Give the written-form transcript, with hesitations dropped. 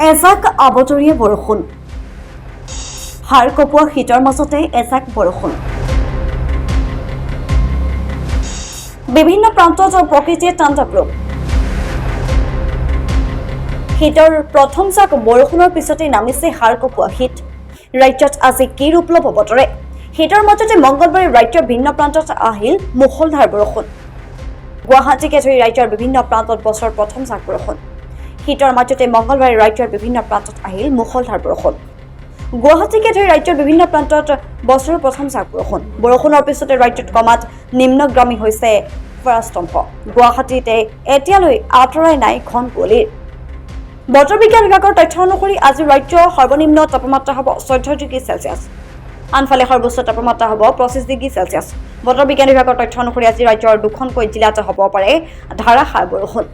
এজাক আবতৰীয়া বৰষুণ। হাড় কঁপোৱা শীতৰ মাজতে এজাক বৰষুণ। বিভিন্ন প্ৰান্তত প্ৰকৃতিয়ে তাণ্ডৱ ৰূপ। শীতৰ প্ৰথম জাক বৰষুণৰ পিছতেই নামিছে হাড় কঁপোৱা শীত। ৰাজ্যত আজি কি ৰূপ ল'ব বতৰে? শীতৰ মাজতে মংগলবাৰে ৰাজ্যৰ ভিন্ন প্ৰান্তত আহিল মুষলধাৰ বৰষুণ। গুৱাহাটীকে ধৰি ৰাজ্যৰ বিভিন্ন প্ৰান্তত বছৰৰ প্ৰথম জাক বৰষুণ। শীতৰ মাজতে মংগলবাৰে ৰাজ্যৰ বিভিন্ন প্ৰান্তত আহিল মুষলধাৰ বৰষুণ। গুৱাহাটীকে ধৰি ৰাজ্যৰ বিভিন্ন প্ৰান্তত বছৰৰ প্ৰথম জাক বৰষুণ। বৰষুণৰ পিছতে ৰাজ্যত ক্ৰমাৎ নিম্নগামী হৈছে পাৰাস্তম্ভ। গুৱাহাটীতে এতিয়ালৈ আঁতৰাই নাই ঘন কুঁৱলীৰ। বতৰ বিজ্ঞান বিভাগৰ তথ্য অনুসৰি আজি ৰাজ্যৰ সৰ্বনিম্ন তাপমাত্ৰা হ'ব 14 ডিগ্ৰী চেলছিয়াছ, আনফালে সৰ্বোচ্চ তাপমাত্ৰা হ'ব 25 ডিগ্ৰী চেলছিয়াছ। বতৰ বিজ্ঞান বিভাগৰ তথ্য অনুসৰি আজি ৰাজ্যৰ দুখনকৈ জিলাত হ'ব পাৰে ধাৰাসাৰ বৰষুণ।